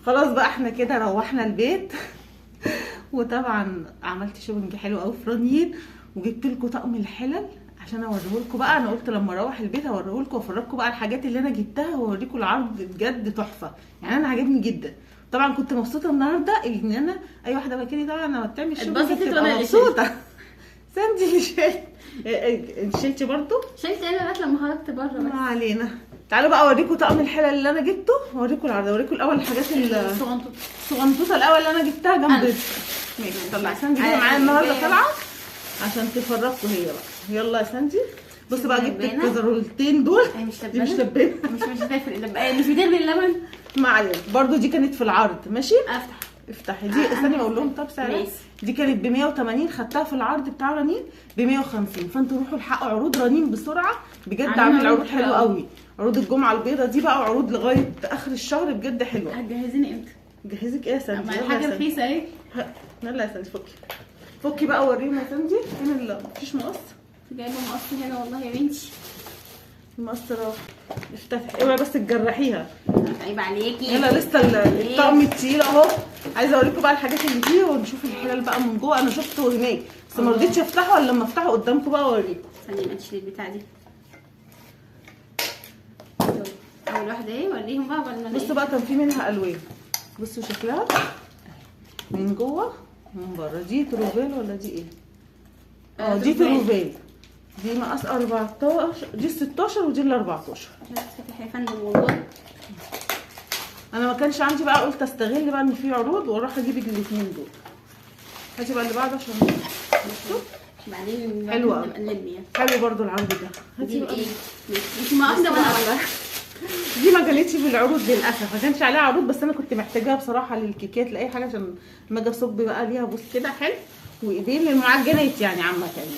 خلاص بقى احنا كده روحنا البيت. وطبعا عملت shopping حلو قوي في رنين، وجبت لكم طقم الحلل عشان اوريه لكم بقى. انا قلت لما اروح البيت اوريه لكم وافرجكم بقى الحاجات اللي انا جبتها واوريكم العرض، بجد تحفة يعني، انا عاجبني جدا. طبعا كنت مبسوطة النهارده ان انا اي واحدة مكاني طبعا لما بتعمل shopping بتبقى مبسوطة. ساندي اللي شلت، انت شلتي برضو؟ شلت انا بس لما خرجت بره. بس ما علينا. تعالوا بقى اوريكم طقم الحلل اللي انا جبته، اوريكم العرض، اوريكم الاول الحاجات الصغنطوطه. الصغنطوطه الاول اللي انا جبتها جنب. ماشي طلع ساندي معايا النهارده طالعه عشان تفرجكم هي بقى. يلا يا ساندي. بصوا بقى جبت الكزرولتين دول. دي مش لبانه، مش هتفرق، مش بتغلي اللبن. ما علينا، برضو دي كانت في العرض. ماشي افتح افتحي دي. استني اقول لهم طب سعرها. دي كانت ب 180، خدتها في العرض بتاع رنين ب 150. فانتوا روحوا الحقوا عروض رنين بسرعة بجد، عامل عروض حلوة قوي. عروض الجمعة البيضاء دي بقى عروض لغاية اخر الشهر بجد حلوة. هتجهزيني امتى؟ جهزك ايه يا ساندي؟ حاجة رخيصة اهي. يلا يا ساندي فكي فكي بقى وريهم يا ساندي. فين مفيش مقص؟ جايبه مقص هنا والله يا بنتي. المقص راح. افتحي، اوعي بس تجرحيها. عيب عليكي. يلا لسه الطقم التقيل اهو. عايزه اوريكم بقى الحاجات اللي فيه ونشوف الحلل بقى من جوه. انا شفته هناك بس ما رضيتش افتحه الا لما افتحه قدامكم بقى واوريكم. استني ما تشيلي البتاع دي. اول واحدة اهي، وريهم بقى قبل ما. بصوا بقى كان في منها الوان. بصوا شكلها من جوه ومن بره. دي تروفيل ولا دي ايه؟ اه دي تروفيل. دي مقاس 14، دي 16 ودي ال 14. فاتح يا فندم والله. انا ما كانش عندي بقى، قلت استغل بقى ان في عروض واروح اجيب الاثنين دول. هاتي بقى اللي بعده عشان بصوا بعدين. حلو قوي، حلو برده العرض ده. هاتي بقى ايه؟ انت ما واحدة وانا واحدة. دي ما جالتش في العروض للاسف، ما كانش عليها عروض، بس انا كنت محتاجاها بصراحة للكيكات لاي حاجة عشان لما اجي اصب بقى ليها. بص كده حلو، وايدين للمعجنات يعني عامة يعني.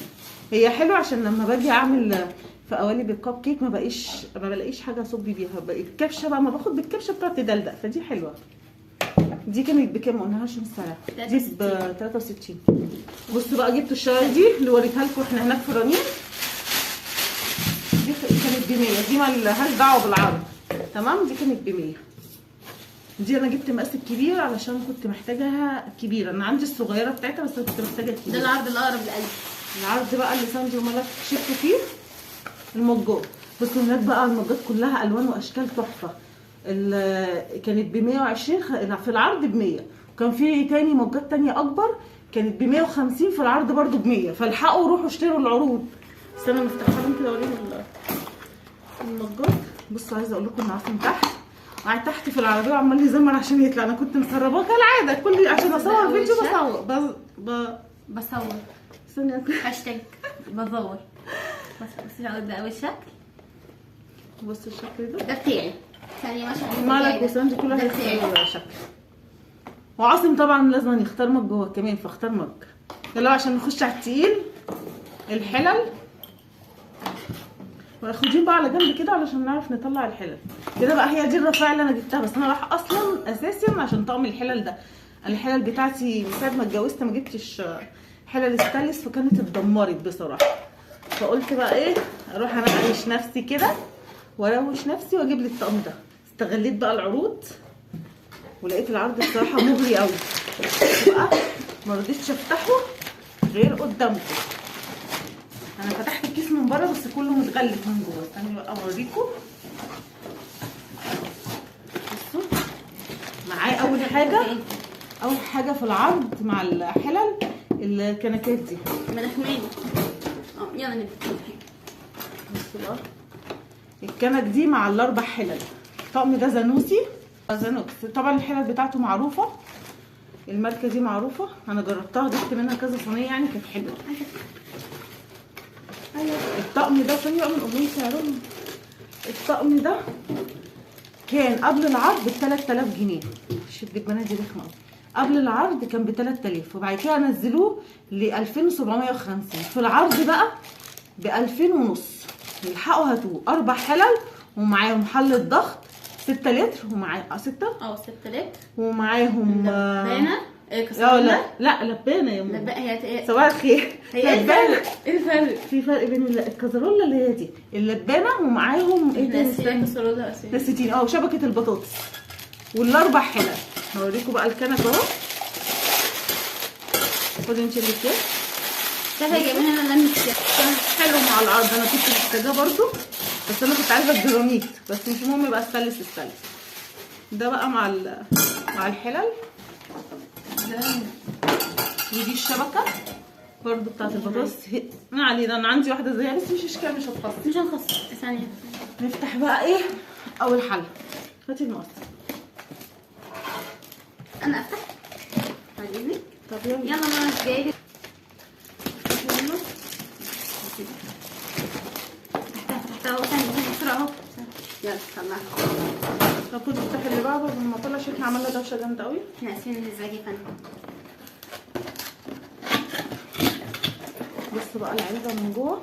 هي حلوة عشان لما باجي اعمل في قوالب الكب كيك ما بلاقيش حاجة اصب بيها. الكبشه بقى ما باخد بالكبشه بتاعت تدلدق، فدي حلوة. دي كانت بكام؟ ما قلناهاش السعر. دي ب 63. بصوا بقى جبت الشرايط دي اللي وريتها لكم احنا هناك في رنين. دي كانت ب 100، دي ما لهاش دعوه بالعرض تمام. دي كانت ب 100. دي انا جبت مقاس الكبير علشان كنت محتاجاها كبيرة، انا عندي الصغيرة بتاعتها بس كنت محتاجه الكبيرة. ده العرض الاقرب لقلبي. العرض بقى اللي ساندي وملك شفت فيه المجات. بصوا هناك بقى المجات كلها الوان واشكال تحفة. كانت ب 120 في العرض ب 100. وكان في تاني مجات تانية اكبر كانت ب 150 في العرض برده ب 100. فالحقوا روحوا اشتروا العروض. استنى نفتحها لهم كده اوريهم المجات. بصوا عايزه اقول لكم ان عاصم تحت قاعد تحت في العربية وعمال يزمر عشان يطلع. انا كنت مسرباه كالعادة كل عشان اصور فيديو بصور بصور. استني هاشتاج بصور. بس ده اول شكل. بصوا الشكل ده ده بتاعي. ثانية ما شاء الله مالك وساندي كل واحد يختار شكل. وعاصم طبعا لازم يختار مج هو كمان، فاختار مج. يلا عشان نخش على التقيل الحلل. واخدين بقى على جنب كده علشان نعرف نطلع الحلل كده بقى. هي دي الرفاعه اللي انا جبتها، بس انا رايحة اصلا اساسا عشان طقم الحلل ده. الحلل بتاعتي من ساعة ما اتجوزت ما جبتش حلل ستانلس، فكانت اتدمرت بصراحة. فقلت بقى ايه، اروح انا اعيش نفسي كده واروش نفسي واجيب لي الطقم ده. استغليت بقى العروض ولقيت العرض بصراحة مغري قوي، بقى ما رضيتش افتحه غير قدامكم. انا فتحت الكيس من بره بس كله متغلف من جوه. استني بقى اوريكم. بصوا معايا اول حاجة، اول حاجة في العرض مع الحلل الكنكات دي مناخمين. يلا نبدا. بصوا بقى الكنك دي مع الاربع حلل. الطقم ده زانوسي، زانوكس طبعا. الحلل بتاعته معروفة، الماركة دي معروفة، انا جربتها جبت منها كذا صينية يعني كانت حلوة. الطقم ده ثانية بقى من قبلهم سعرهم. الطقم ده كان قبل العرض ب 3000 جنيه. شفت البنات دي رخمة قوي. قبل العرض كان ب 3000 وبعد كده نزلوه ل 2750. في العرض بقى ب 2000 ونص. الحقوا هاتوه، اربع حلل ومعاهم حله ضغط 6 لتر ومعاه 6 6 لتر ومعاهم لبانه. لا لا لبانه يا ماما. هي صباح الخير. لبانه. ايه الفرق؟ في فرق بين الكازارولا اللي هي دي اللبانه ومعاهم ايه تاني؟ كازارولا نسيتين. شبكة البطاطس والاربع حلل. هوريكم بقى الكنك اهو. خدي انت الاكياس. ده جايبين انا لم الكيس حلو مع العرض، انا كنت محتاجاه برده، بس انا كنت عايزه الجرانيت، بس مش مهم يبقى ستانلس ستانلس. ده بقى مع الحلل ده، ودي الشبكة برده بتاعت البطاطس. ما علينا، انا عندي واحدة زيها بس مش اشكال، مش هتخص مش هنخص. ثانية نفتح بقى ايه اول حله. هاتي المقص. انا افتح بعد اذنك. طب يلا يلا ماما جاية. يلا فتحتها اهو. ثانية بسرعة اهو. يلا طلعها. طب خدي افتحي اللي بعده قبل ما اطلع، عشان احنا عملنا دوشه جامدة قوي. احنا اسفين الازعاج يا فندم. بصوا بقى العلبة من جوه،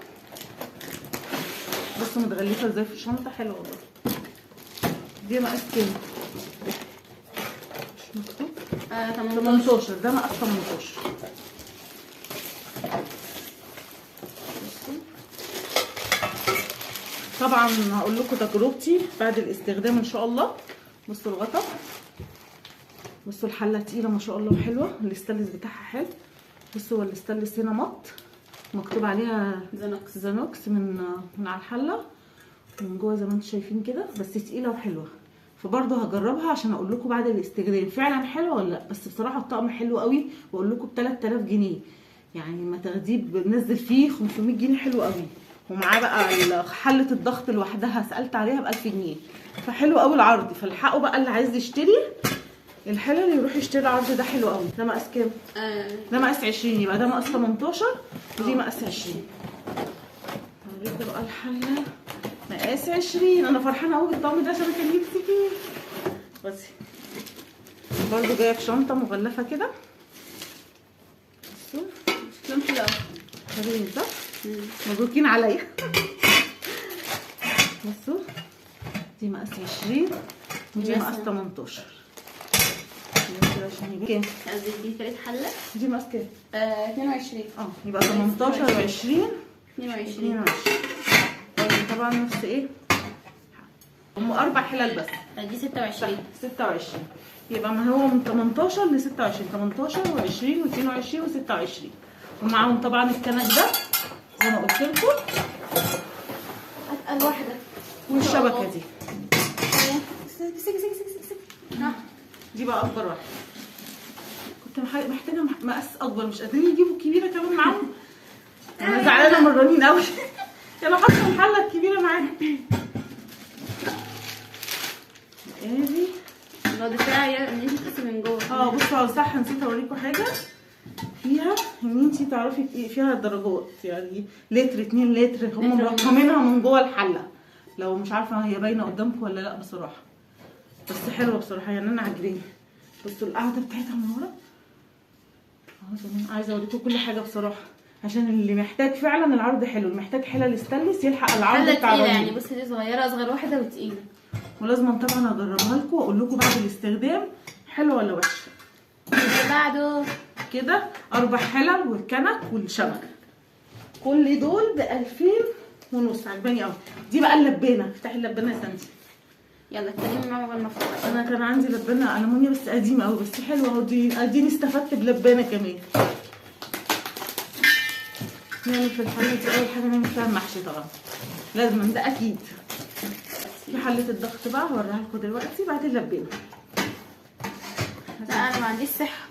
بصوا متغلفه ازاي في الشنطة، حلوة والله. دي مقاس كام؟ مش مكتوب. 18. ده مقاس 18. طبعا هقول لكم تجربتي بعد الاستخدام ان شاء الله. بصوا الغطا، بصوا الحلة تقيلة ما شاء الله وحلوه، الاستانلس بتاعها حلو. بصوا هو الاستانلس هنا مط، مكتوب عليها زانوكس، زانوكس من على الحلة من جوه زي ما انتم شايفين كده، بس تقيلة وحلوه. فبرضه هجربها عشان اقول لكم بعد الاستخدام فعلا حلوة ولا لا. بس بصراحة الطقم حلو قوي، واقول لكم ب 3000 جنيه، يعني ما تاخديه بنزل فيه 500 جنيه، حلو قوي. ومعاه بقى حله الضغط لوحدها سالت عليها ب 1000 جنيه، فحلو قوي العرض. فالحقوا بقى اللي عايز يشتري الحلل يروح يشتري العرض ده، حلو قوي. ده مقاس كام؟ ده مقاس 20، يبقى ده مقاس 18 ودي مقاس 20. هوريكم بقى الحلة مقاس 20. انا فرحانة قوي بالطقم ده عشان كان نفسي فيه. بصي برده جاية في شنطه مغلفه كده. بصوا شكلهم حلو قوي، حلوين صح؟ مبروكين عليا. بصوا دي مقاس 20 ودي مقاس 18. كام؟ قصدي دي تالت حله. دي مقاس كام؟ 22. يبقى 18 و20 22. طبعا نفس ايه؟ هم 4 حلل بس. دي 26. 26 يبقى ما هو من 18 ل 26، 18 و20 و22 و26، ومعاهم طبعا الكنك ده زي ما قلت لكم. اتقل واحدة. والشبكة دي. دي بقى اكبر واحدة. كنت محتاجه مقاس اكبر، مش قادرين يجيبوا الكبيرة كمان معاهم. انا زعلانة من رنين قوي. كانوا حاطين الحلة الكبيرة معاهم. ادي الله، ده فيها ان انت تقيسي من جوه. بصوا صح، نسيت اوريكم حاجة فيها، ان انت تعرفي فيها درجات، يعني لتر 2 لتر، هم مرقمينها من جوه الحلة. لو مش عارفه هي باينة قدامكم ولا لا بصراحة، بس حلوة بصراحة، يعني انا عاجباني. بصوا القعدة بتاعتها من ورا اهو. عايزه اوريكم كل حاجة بصراحة، عشان اللي محتاج فعلا العرض حلو، اللي محتاج حلل ستانلس يلحق العرض بتاع الرنين. يعني بصي دي صغيرة، اصغر واحدة وتقيله. ولازم طبعا اجربها لكم واقول لكم بعد الاستخدام حلوة ولا وحشة. اللي بعده كده 4 حلل والكنك والشبكة، كل دول ب 2500. عجباني قوي. دي بقى اللبانه. افتحي اللبانه يا سندي. يلا اتكلمي معايا قبل ما افتح. انا كان عندي لبانه المونيا بس قديمة قوي، بس حلوة اهو. دي اديني استفدت بلبانه كمان. نعمل في الحلة دي اول حاجة نعمل فيها المحشي طبعا، لازم ده اكيد. في حله الضغط بقى هوريها لكم دلوقتي بعد اللبانه. لا انا ما عنديش صحة.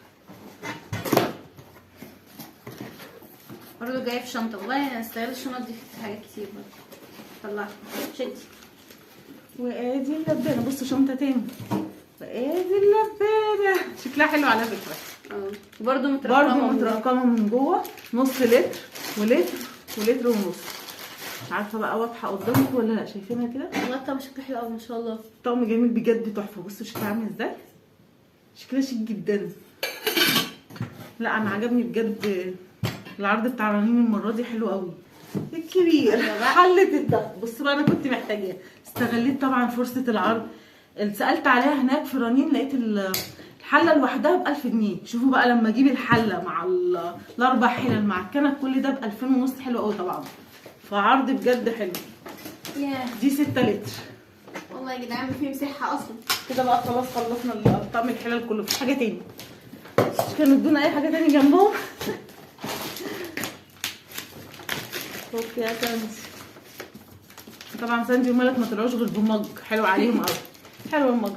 برضه جاية في شنطه، والله انا استغل الشنط دي في حاجات كتير برضه. طلعت شدي. وادي اللبانه، بصوا شنطه تاني. وادي اللبانه شكلها حلو على فكرة. برضه مترقمه، برضه مترقمه من جوه، نص لتر ولتر ولتر ونص. مش عارفه بقى واضحة قدامكم ولا لا، شايفينها كده؟ والله الطقم شكله حلو قوي ما شاء الله. طقم جميل بجد تحفة. بصوا شكلها عامل ازاي، شكلها شيك جدا. لا انا عجبني بجد العرض بتاع رنين المرة دي، حلو قوي. الكبير حله الضغط. بصوا بقى انا كنت محتاجاها، استغليت طبعا فرصة العرض. سالت عليها هناك في رنين، لقيت الحلة لوحدها ب 1000 جنيه. شوفوا بقى لما اجيب الحلة مع الاربع حلل مع الكنك كل ده ب 2500، حلو قوي طبعا. فعرض بجد حلو. دي 6 لتر. والله والله يا جدعان ما في مساحة اصلا. كده بقى خلاص خلصنا طقم الحلل كله، مفيش حاجة تاني. مش كانوا ادونا اي حاجة تاني جنبهم. okay يا ساندي. طبعا ساندي وملك ما طلعوش غير ب mug، حلو عليهم قوي، حلو ال mug.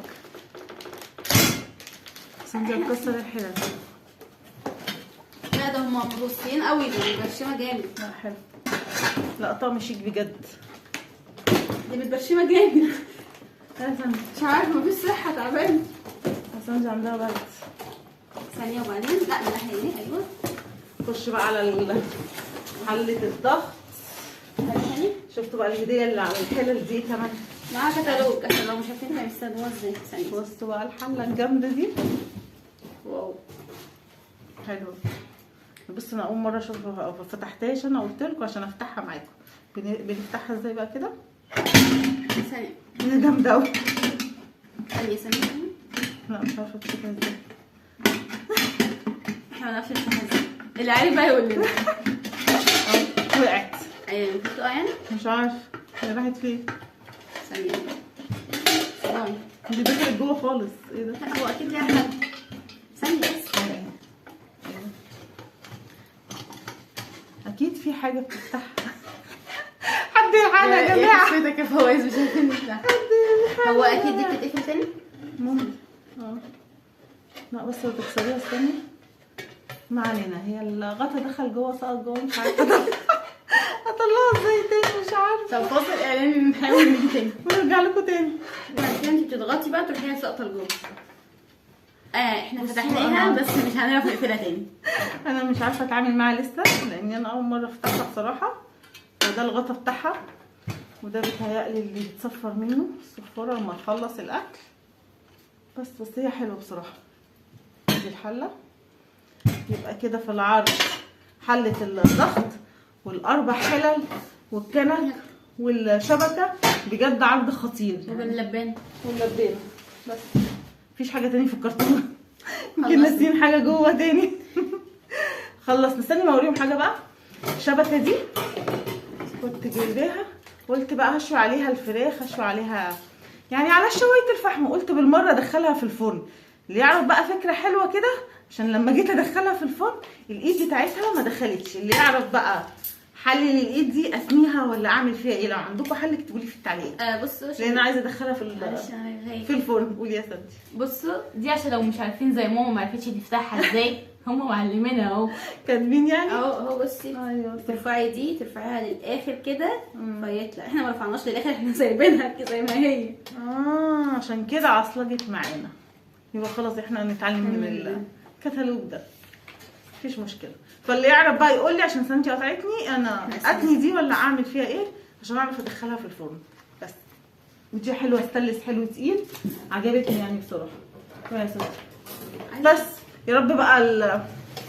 ساندي هتكسر الحلل. لا ده هما مبصين قوي، ده مبرشمه جامد. لا حلو، لا طقم شيك بجد. دي متبرشمه جامد. يا ساندي مش عارفه، مفيش صحة، تعبانة. ساندي عندها برد. ثانية وبعدين لا من الناحية دي. ايوه خش بقى على حله الضغط. شفتوا بقى الهدية اللي على الحلل دي كمان معاها كتالوج عشان لو مش عارفين هيستخدموها ازاي. ثانية بصوا بقى الحلة الجامدة دي، wow حلوة. بصوا انا اول مرة اشوفها، ما فتحتهاش انا قلت لكم عشان افتحها معاكم. بنفتحها ازاي بقى كده؟ ثانية دي جامدة قوي. ثانية ثانية، لا مش عارفه افتحها ازاي. احنا ما نعرفش نفتحها ازاي، اللي عارف بقى يقول لنا. وقعت. ايوه المفروض تقع يعني؟ مش عارفه هي راحت فين. ثانية دي دخلت جوه خالص. ايه ده؟ لا هو اكيد ليها حل. ثانية بس، اكيد في حاجة بتفتحها. حد يلحقنا يا جماعة. حسيتك يا فواز مش عارفين نفتحها. هو اكيد دي بتتقفل تاني؟ ممكن. اه لا بس لو تكسريها. استني، ما علينا، هي الغطا دخل جوه، سقط جوه، مش عارفه اطلعها ازاي تاني، مش عارفه. طب فاصل اعلاني نحاول نيجي تاني ونرجع لكم تاني. بعد كده انت بتضغطي بقى تروحي هي ساقطه لجوه. احنا فتحناها بس مش هنعرف نقفلها تاني. انا مش عارفه اتعامل معاها لسه لان انا اول مرة افتحها بصراحة. وده الغطا بتاعها، وده بيتهيألي اللي بتصفر منه الصفاره لما تخلص الاكل. بس هي حلوة بصراحة. دي الحلة. يبقى كده في العرض حله الضغط والاربع حلل والكنك والشبكة، بجد عرض خطير. واللبانه واللبانه بس، مفيش حاجة تاني في الكرتونه. يمكن ناسيين حاجة جوه تاني. خلصنا. استني ما اوريهم حاجة بقى. الشبكة دي كنت جايباها، قلت بقى هشوي عليها الفراخ، هشوي عليها يعني على شوية الفحم، قلت بالمرة ادخلها في الفرن. اللي يعرف بقى فكرة حلوة كده، عشان لما جيت ادخلها في الفرن الايد بتاعتها ما دخلتش. اللي يعرف بقى حل للايد دي، اثنيها ولا اعمل فيها ايه؟ لو عندكم حل اكتبوا لي في التعليق. بصوا لان انا عايزه ادخلها في الفرن. قولي يا سندي. بصوا دي عشان لو مش عارفين زي ماما ما عرفتش تفتحها ازاي، هم معلمينها اهو، كاتبين يعني اهو. بصي ايوه، ترفعي دي، ترفعيها للاخر كده فيطلع. احنا ما رفعناش للاخر، احنا سايبينها كده زي ما هي. عشان كده عصلجت معانا. يبقى خلاص احنا هنتعلم من الكتالوج ده، مفيش مشكلة. فاللي يعرف بقى يقول لي، عشان سنتي قطعتني انا اتني دي ولا اعمل فيها ايه عشان اعرف ادخلها في الفرن. بس ودي حلوة، ستانلس حلو تقيل، عجبتني يعني بصراحة. يا سنتي بس يا رب بقى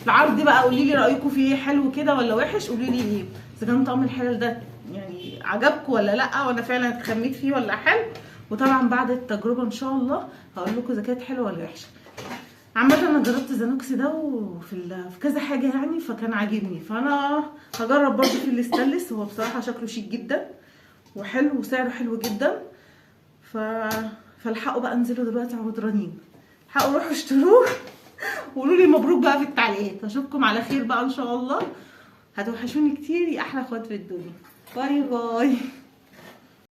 العرض بقى قولي لي رايكم فيه، حلو كده ولا وحش؟ قولي لي ايه اذا كان طعم الحلل ده يعني عجبكم ولا لا، وانا فعلا اتخميت فيه ولا حلو. وطبعا بعد التجربة ان شاء الله هقول لكم اذا كانت حلوة ولا وحشة. عامة انا جربت زانوكس ده وفي في كذا حاجة يعني، فكان عاجبني، فانا هجرب برضو في الاستانلس. هو بصراحة شكله شيك جدا وحلو وسعره حلو جدا. فالحقوا بقى انزلوا دلوقتي عروض رنين، الحقوا روحوا اشتروه وقولوا لي مبروك بقى في التعليقات. اشوفكم على خير بقى ان شاء الله، هتوحشوني كتير يا احلى اخوات في الدنيا. bye bye.